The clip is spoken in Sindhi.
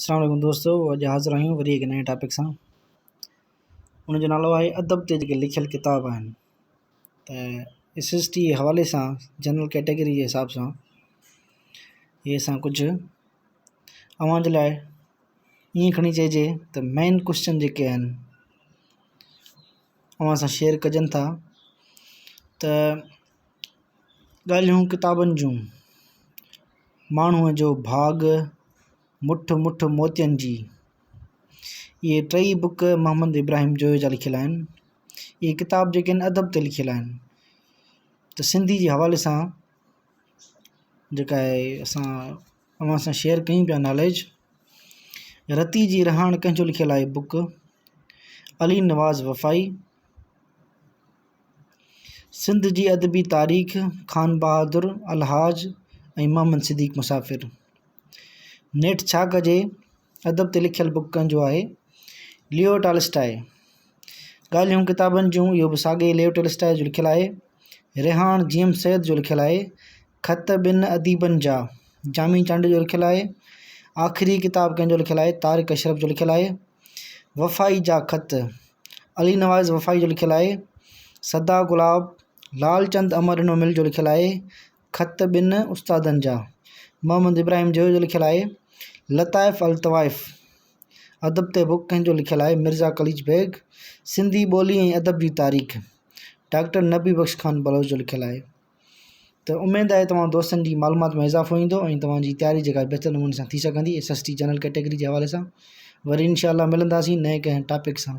اسلام عليڪم دوستو اڄ حاضر آهيون وري هڪ نئين ٽاپڪ سان ان جو نالو آهي ادب تي جيڪي لکيل ڪتاب آهن ته ايس ايس ٽي جي حوالي سان جنرل ڪيٽيگري جي حساب سان اهي اسان ڪجهه اوهان جي لاء ائين کڻي چئجي ته مين ڪوشچن جيڪي آهن اوهان سان شيئر ڪجن ٿا ته ڳالهيون ڪتابن جون، ماڻهوءَ جو ڀاڳ، مٺ مٺ موتين جي. اهي ٽئي بڪ محمد ابراهيم جويي جا لکيل آهن. اهي ڪتاب جيڪي آهن ادب تي لکيل آهن ته سنڌي جي حوالي سان جيڪا آهي اسان اوهان سان شيئر ڪيون پيا ناليج. رتي جي رهاڻ ڪنهن جو لکيل آهي بڪ؟ علي نواز وفائي. سنڌ جي ادبي تاريخ، خانبهادر الحاج ۽ محمد صديق مسافر. نيٺ ڇا ڪجي، ادب تي لکيل بڪ ڪنهن جو آهي؟ Leo Tolstoy. ڳالهيون ڪتابن جون اهو به ساڳئي ليو ٽالسٽاء جو لکيل آهي. رهاڻ جي ايم سيد جو لکيل آهي. خط ٻن اديبن جا جامي چانڊيو جو لکيل آهي. آخري ڪتاب ڪنهن جو لکيل آهي؟ طارق اشرف جو لکيل آهي. وفائي جا خط علي نواز وفائي جو لکيل آهي. سدا گلاب لال چند امر ڏنو مل جو لکيل آهي. خط ٻن استادن جا محمد ابراهيم جويو جو لکيل آهي. لطائف الطوائف ادب تي بڪ ڪنهن جو لکيل آهي؟ مرزا قليچ بيگ. سنڌي ٻولي ۽ ادب جي تاريخ ڊاڪٽر نبي بخش خان بلوچ جو لکيل آهي. ته اميد آهي توهان دوستن جي معلومات ۾ اضافو ايندو ۽ توهان جي تياري جيڪا بهتر نموني سان ٿي سگهندي S S T general category جي حوالي سان وري انشاء الله ملنداسين نئين ڪنهن ٽاپڪ سان.